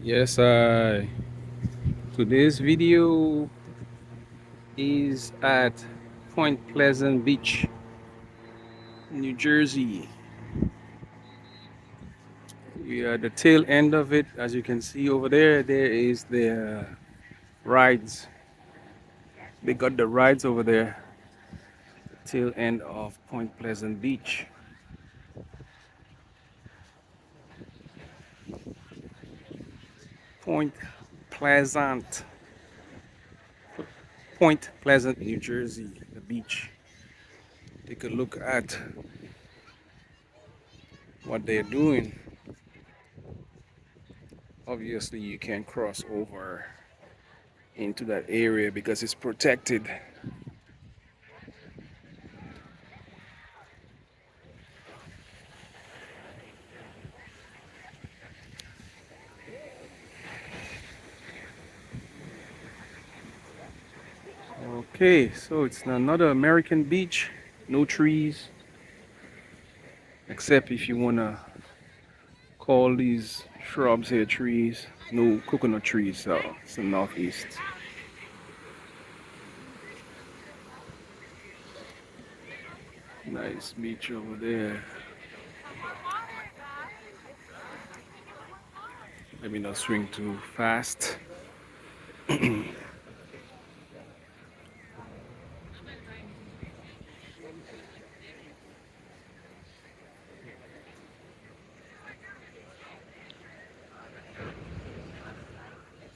Yes, I. Today's video is at Point Pleasant Beach, New Jersey. We are at the tail end of it. As you can see over there, there is the rides. They got the rides over there. The tail end of Point Pleasant Beach. Point Pleasant. Point Pleasant, New Jersey, the beach. Take a look at what they're doing. Obviously, you can't cross over into that area because it's protected. Okay, so it's another American beach, no trees, except if you want to call these shrubs here trees. No coconut trees, so it's the northeast. Nice beach over there. Let me not swing too fast.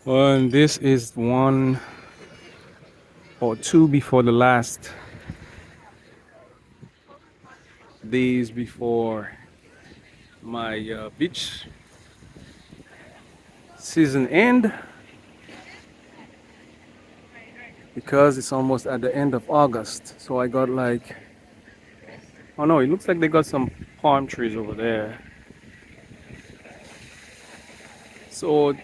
And this is one or two before the last days before my beach season end, because it's almost at the end of August. So I got like, oh no, it looks like they got some palm trees over there. So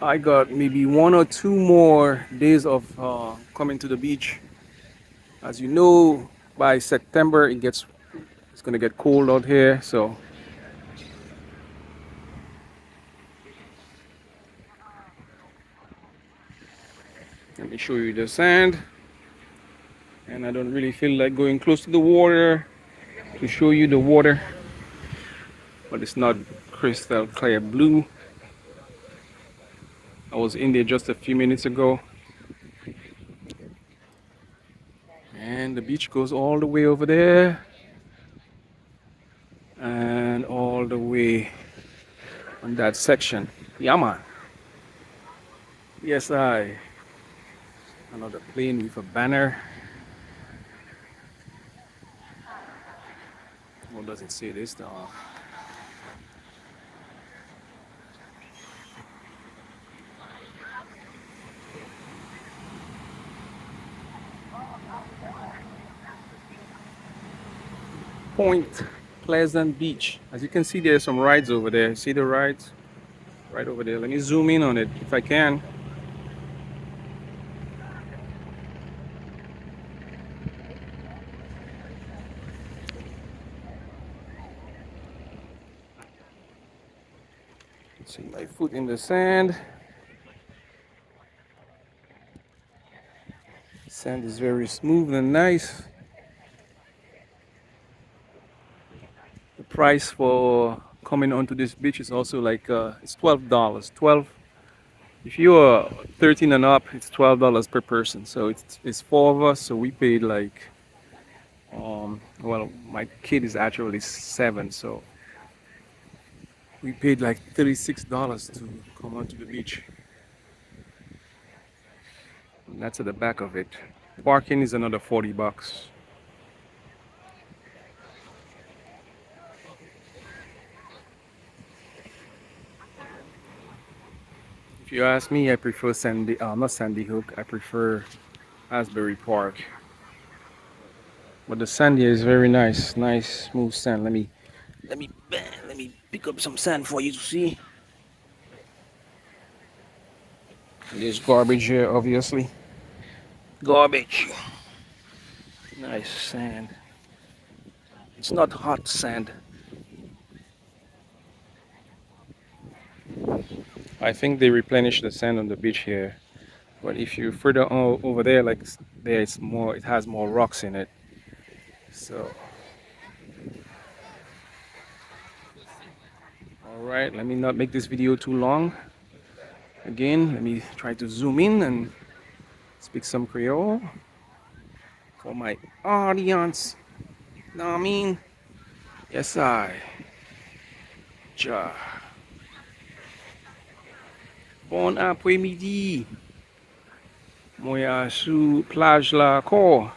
I got maybe 1 or 2 more days of coming to the beach. As you know, by September it's going to get cold out here. So let me show you the sand. And I don't really feel like going close to the water to show you the water, but it's not crystal clear blue. I was in there just a few minutes ago. And the beach goes all the way over there and all the way on that section. Yeah, man. Yes, I. Another plane with a banner. What does it say this time? Point Pleasant Beach. As you can see, there's some rides over there. See the rides? Right over there. Let me zoom in on it if I can. See my foot in the sand. Sand is very smooth and nice. The price for coming onto this beach is also it's $12. 12. If you are 13 and up, it's $12 per person. So it's 4 of us, so we paid like well, my kid is actually 7, so we paid like $36 to come onto the beach. And that's at the back of it. Parking is another $40. If you ask me, I prefer Sandy, not Sandy Hook, I prefer Asbury Park. But the sand here is very nice, nice smooth sand. Let me pick up some sand for you to see. There's garbage here, obviously. Garbage. Nice sand. It's not hot sand. I think they replenish the sand on the beach here. But if you further on over there, like there, it's more. It has more rocks in it. So, all right, let me not make this video too long. Again, let me try to zoom in and speak some Creole for my audience. Know what I mean? Yes, I. Ja. Bon apwémidi. Mwen a sou plaj la ankò.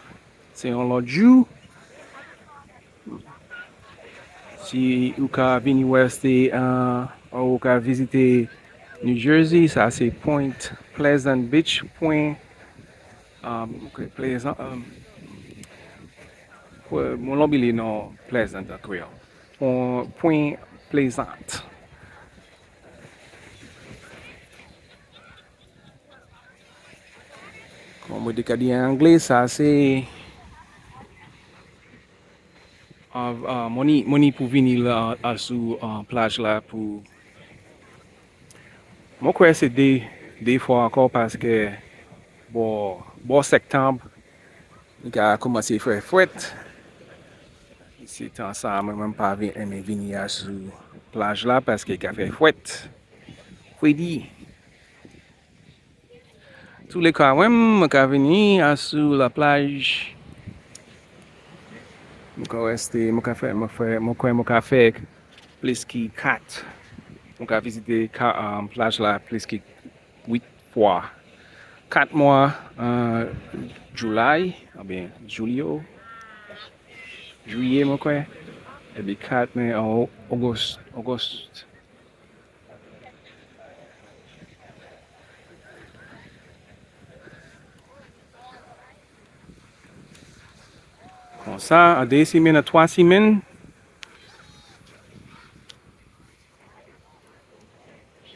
Sé yon lòt jou. Si ou ka vini wèsté ou ka vizité New Jersey, sa sé Point Pleasant Beach, Point okay, Pleasant, mwen lanbiliyé non Pleasant an Kwéyòl. Point Pleasant. Kòm mwen té ka di an anglé, sa sé mwen ni pou vini la al sou plaj la pou mwen kwè sé dé fwa ankò paské bò sèktanb li ka kòmansé fè fwèt. Sé tan sa mwen mwen pa renmen vini a sou plaj la paské ka fè fwèt. Fwédi. Tou lé ka mwen ka vini a sou la plaj. Mwen ka wèsté, mwen ka fè, mwen kwè mwen ka fè plis ki 4. Mwen ka vizité plaj la plis ki 8 fwa. 4 mwa July, oubyen Julio, Jwiyé mwen kwè, épi 4 mwen an August. Kon sa, an 2 simenn, an 3 simenn,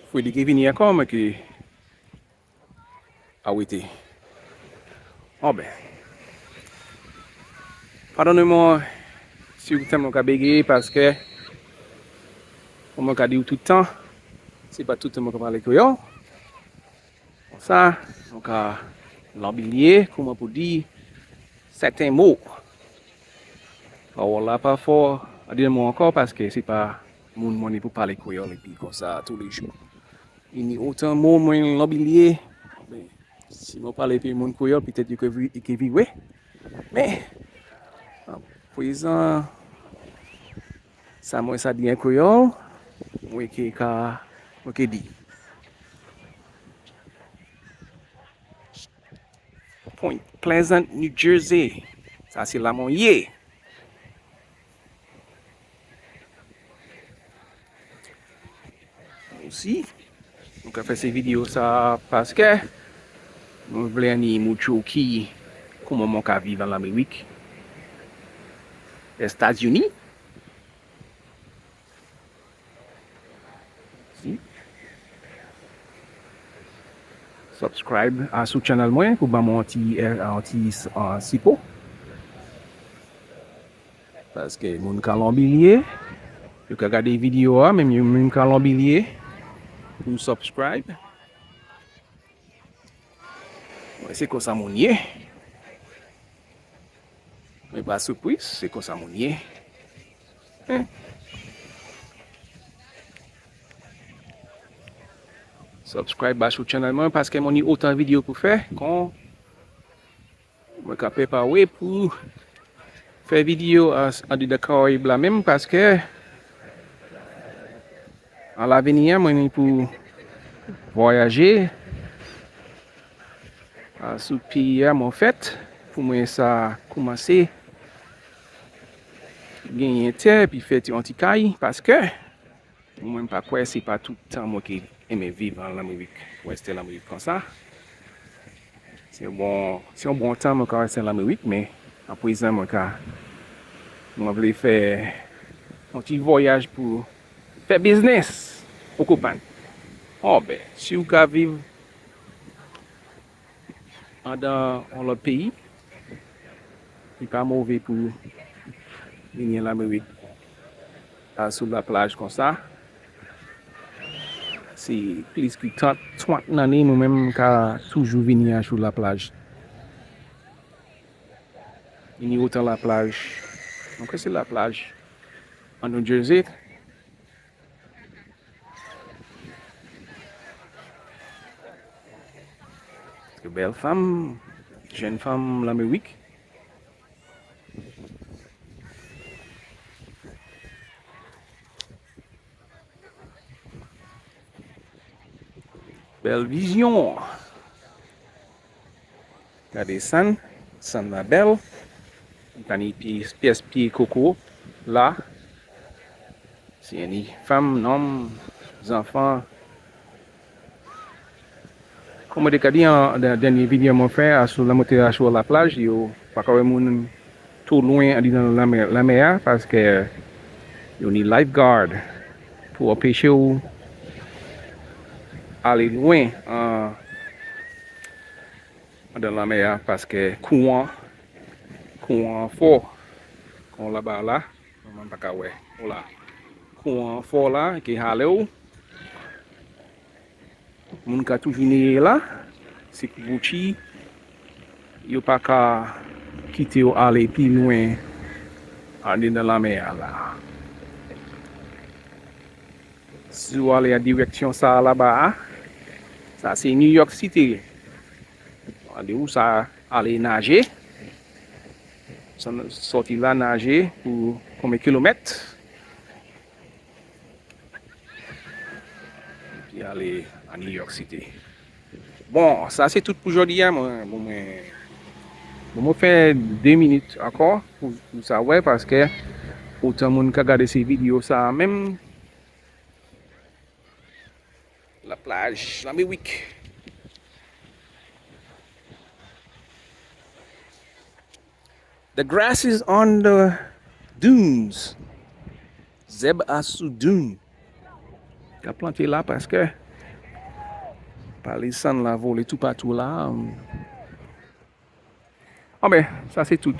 fwédi ki vini ankò mwen ki awété. Oh ben. Padonné-mwen si ou tande mwen ka bégéyé paské mwen ka di ou tout tan, sé pa tout tan mwen ka palé Kwéyòl. Kon sa, mwen ka lanbiliyé kouman pou di sèten mo. Pawòl la pa fò a di mo ankò paské sé pa moun mwen ni pou palé Kwéyòl épi kon sa tou lé jou. I ni otan mo mwen lanbiliyé. Ben, si mwen palé épi moun Kwéyòl, pitèt yo ke viwé. Men, pwézan, sa mwen sa di an Kwéyòl, mwen ké ka, mwen ké di. Point Pleasant, New Jersey. Sa sé la mwen yé. Osi, mwen ka fè sé videyo sa paské mwen vlé ni moutré ou ki kouman mwen ka viv an Lamérik, Étazini. Si. Subscribe a sou channel mwen pou ban mwen an ti sipò. Paské moun ka lanbiliyé, yo ka gadé videyo a, menm yo moun ka lanbiliyé pou subscribe. Mwen sé kon sa moun yé. Mwen pa soupwiz, sé kon sa moun yé. Subscribe ba sou channel mwen paské mwen ni otan videyo pou fè kon mwen ka pwépawé pou fè videyo an di de Karayib la menm paské an lavni mwen ni pou vwayajé sou péyi a mwen fèt pou mwen sa koumansé genyen tè épi fè ti an ti kay paské mwen pa kwè sé pa tout tan mwen ki renmen viv an Lamérik, wèsté Lamérik kon sa. Sé bon, sé yon bon tan mwen ka wèsté Lamérik, men an pwézan mwen ka mwen vlé fè yon ti vwayaj pou fè biznis ou konpwann. Oh ben, si ou ka viv an dan yon lòt péyi, li pa mové pou vini an Lamérik sou la plaj kon sa. Sé plis ki 30 lanné mwen menm ka toujou vini asou la plaj. Vini otan la plaj. Mwen kwè sé la plaj an New Jersey. Bèl fanm, jenn fanm Lanmérik. Bèl vizyon. Gadé sann, sann la bèl. Pa ni pyès pyé koko la. Si ni fanm, nonm, zanfan. Kon mwen té ka di an dènyé vidéo mwen fè asou lè mwen té asou la plaj, yo pa ka wè moun twò lwen andidan lanmè a paské yo ni lifeguard pou anpéché ou alé lwen andan lanmè a paské kouwan fò kon laba la, mwen pa ka wè, la. Kouwan fò la ki halé ou. Moun ka toujou néyé la, sé kouchi, yo pa ka kité yo alé pi lwen andidan lanmè a la. Si ou alé an direksyon sa laba, sa sé New York City. Alé ou sa alé najé. Sòti la najé pou konbyen kilomèt. Pi alé a New York City. Bon, sa sé tout pou jòdi a. Mwen fè 2 minit ankò pou sa wè paské otan moun ka gadé sé vidéo sa menm. La plaj, Lanmérik. The grass is on the dunes. Zèb asou dune. Ka planté la paské pa lé sann la volé toupatou la. Ah ben, sa sé tout.